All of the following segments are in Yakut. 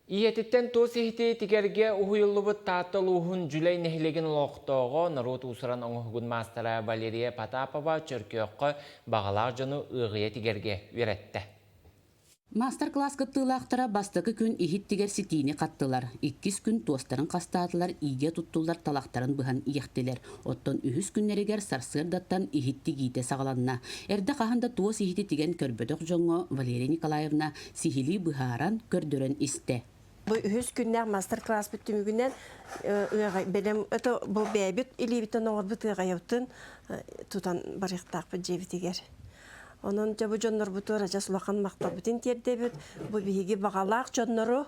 Ийэтиттэн туос иһити тигэргэ уһуйуллубут Таатта улууһун Дьүлэй нэһилиэгин олохтооҕо, норуот уусуран оҥоһугун маастара Валерия Потапова Чөркөөххө баҕалаах дьону ыаҕыйа тигэргэ үөрэттэ. Маастар-кылаас кыттыылаахтара бастакы күн иһит тигэр ситиини хаттылар, иккис күн туостарын хастаатылар, иигэ туттуллар талахтарын быһан иэхтилэр. Оттон үһүс күннэригэр сарсыардаттан иһит тигиитэ саҕаланна. Эрдэ хаһан да туос иһити тигэн көрбөтөх дьоҥҥо Валерия Николаевна сиһилии быһааран, көрдөрөн истэ. Бу үһүс күннээх мастер-класспыт түмүгүнэн ыаҕай бэлэм это бу бэйэбит илиибитин оҥорбут ыаҕайабытын тутан барыахтаахпыт дьиэбитигэр. Онон дьэ бу дьоннорбутугар адьас улахан махталбытын тиэрдэбит. Бу биһиги баҕалаах дьоннору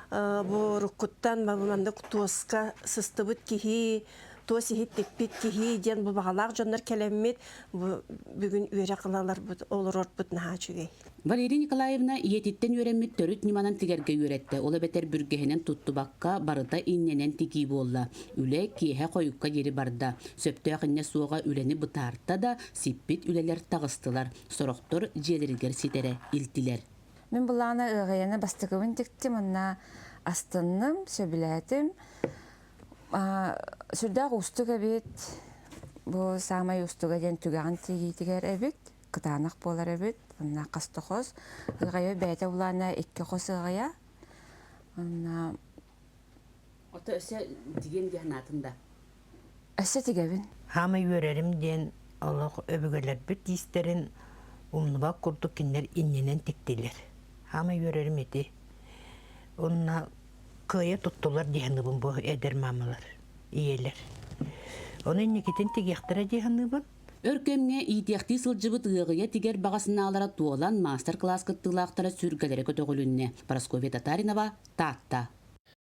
бу уруккуттан маннык туоска сыстыбыт киһи, туос иһит тикпит киһи диэн бу баҕалаах дьоннор кэлэммит бу бүгүн үөрэх ылаларбыт, олорорбут наһаа үчүгэй. Валерия Николаевна ийэтиттэн үөрэммит төрүт ньыманан тигэргэ үөрэттэ. Ол эбэтэр бүргэһинэн туттубакка, барыта иннэнэн тигии буолла. Үлэ киэһэ хойукка диэри барда. Сөптөөх иннэ суоҕа үлэни бытаарта да, сиппит үлэлэр таҕыстылар. Сорохтор дьиэлэригэр ситэрэ илтилэр. Мин былаана ыаҕайаны бастакыбын тиктим, онно астынным, сөбүлээтим. Сүрдээх уустук эбит. Бу саамай уустуга диэн түгэҕин тигиитигэр эбит. Кытаанах буолар эбит. Онно хас да хос. Ыаҕайа бэйэтэ улаана икки хос ыаҕайа. Онно Ото өссө тигиэн диэн аатын да? Өссө тигэбин. Хаамай үөрэрим диэн олох өбүгэлэрбит тиистэрин умнубат курдук кинилэр иннинэн тиктилэр. Хаамай үөрэрим ити. Уонна кыайа туттулар дии саныыбын бу эдэр маамалар, ийэлэр. Ону инникитин тигиэхтэрэ дии саныыбын. Өр кэмҥэ иитиэхтии сылдьыбыт ыаҕыйа тигэр баҕа санаалара туолан, маастар-кылаас кыттыылаахтара сүргэлэрэ көтөҕүлүннэ. Парасковья Татаринова, Таатта.